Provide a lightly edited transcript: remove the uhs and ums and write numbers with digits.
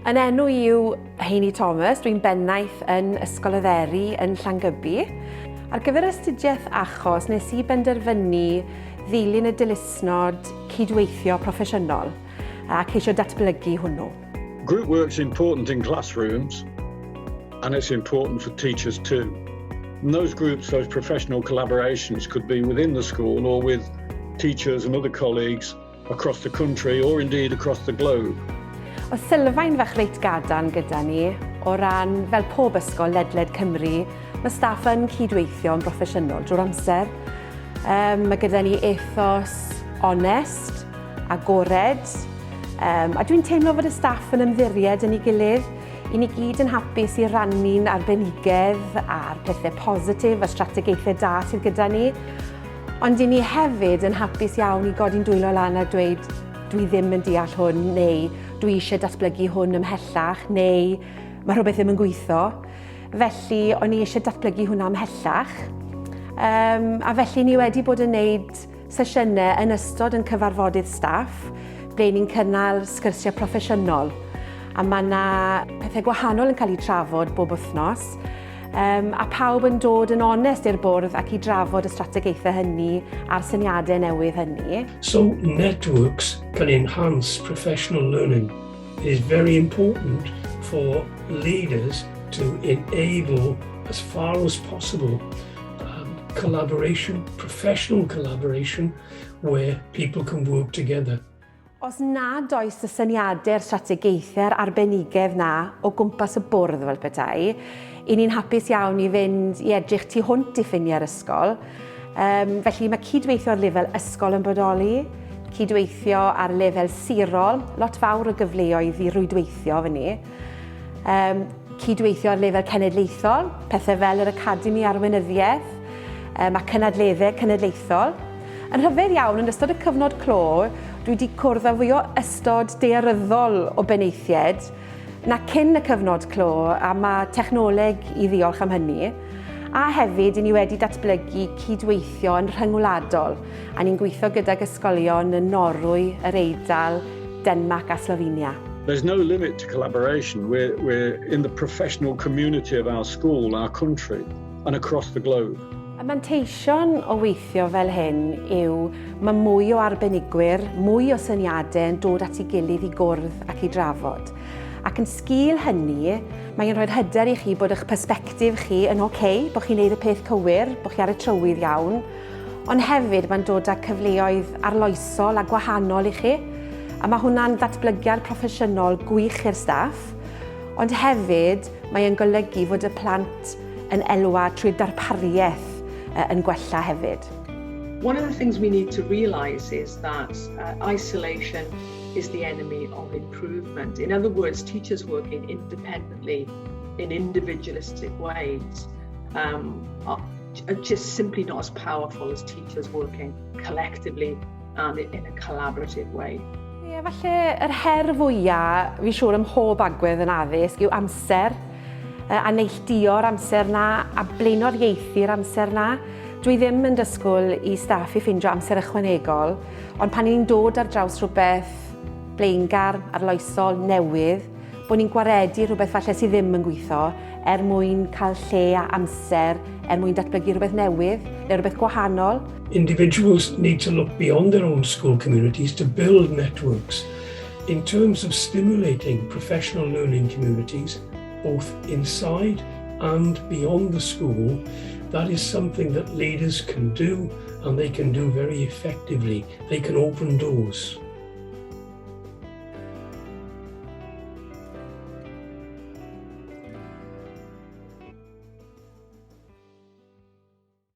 Yn enw i yw Heini Thomas, dwi'n bennaeth yn Ysgol y Dderi yn Llangybi. Ar gyfer astudiaeth achos, nes i benderfynu ddilyn y dilysnod cydweithio proffesiynol a ceisio datblygu hwnnw. Group work's important in classrooms and it's important for teachers too. And those groups, those professional collaborations could be within the school or with teachers and other colleagues across the country or indeed across the globe. Oedd sylfaen fach reit gadarn gyda ni o ran, fel pob ysgol ledled Cymru, mae staff yn cydweithio yn broffesiynol drwy'r amser. Mae gyda ni ethos onest, agored, a dwi'n teimlo fod y staff yn ymddiried yn ei gilydd. I ni gyd yn hapus i rannu'n arbenigedd a'r pethau positif a strategaethau da sydd gyda ni. Ond i ni hefyd yn hapus iawn i godi'n dwylo lan a dweud dwi ddim yn deall hwn neu dwi eisiau datblygu hwn ymhellach neu mae rhywbeth ddim yn gweithio. Felly o'n i eisiau datblygu hwnna ymhellach. A felly ni wedi bod yn neud sesiynau yn ystod yn cyfarfodydd staff ble ni'n cynnal sgyrsiau proffesiynol. A mae yna pethau gwahanol yn cael eu trafod bob wythnos. A pawb yn dod yn onest i'r bwrdd ac i drafod y strategaethau hynny a'r syniadau newydd hynny. So networks can enhance professional learning. It is very important for leaders to enable as far as possible collaboration, professional collaboration, where people can work together. Os nad oes y syniadau'r strategaethau'r arbenigedd na o gwmpas y bwrdd fel petai, i ni'n hapus iawn i fynd i edrych tu hwnt i ffiniau'r ysgol. Felly mae cydweithio ar lefel ysgol yn bodoli, cydweithio ar lefel sirol, lot fawr o gyfleoedd i rwydweithio fyny. Cydweithio ar lefel cenedlaethol, pethau fel yr Academi Arweinyddiaeth, a cynadleddau cenedlaethol. Yn rhyfedd iawn, yn ystod y cyfnod clo, dwi wedi cwrdd â fwy o ystod daearyddol o benaethiaid na cyn y cyfnod clo, a mae technoleg i ddiolch am hynny. A hefyd, i ni wedi datblygu cydweithio yn rhyngwladol, a ni'n gweithio gydag ysgolion yn Norwy, yr Eidal, Denmark a Slovenia. There's no limit to collaboration. We're in the professional community of our school, our country, and across the globe. Y manteision o weithio fel hyn yw mae mwy o arbenigwyr, mwy o syniadau yn dod at ei gilydd i gwrdd ac i drafod. Ac yn sgil hynny, mae'n rhoi'r hyder i chi bod eich persbectif chi yn oce, okay, bod chi'n neud y peth cywir, bod chi ar y trywydd iawn, ond hefyd mae'n dod â cyfleoedd arloesol a gwahanol i chi. A mae hwnna'n ddatblygiad proffesiynol gwych i'r staff, ond hefyd mae'n golygu fod y plant yn elwa trwy darpariaeth yn gwella hefyd. One of the things we need to realise is that isolation is the enemy of improvement. In other words, teachers working independently in individualistic ways are just simply not as powerful as teachers working collectively and in a collaborative way. Ie, falle yr her fwyaf, fi'n siŵr ym mhob agwedd yn addysg, yw amser a neilltuo'r amser na a blaenoriaethu'r amser na. Dwi ddim yn dysgwyl i staff i ffindio amser ychwanegol, ond pan ni'n dod ar draws rhywbeth blaengar, arloesol, newydd, bod ni'n gwaredu rhywbeth falle sydd ddim yn gweithio er mwyn cael lle a amser er mwyn datblygu rhywbeth newydd neu rhywbeth gwahanol. Individuals need to look beyond their own school communities to build networks. In terms of stimulating professional learning communities, both inside and beyond the school, that is something that leaders can do, and they can do very effectively. They can open doors.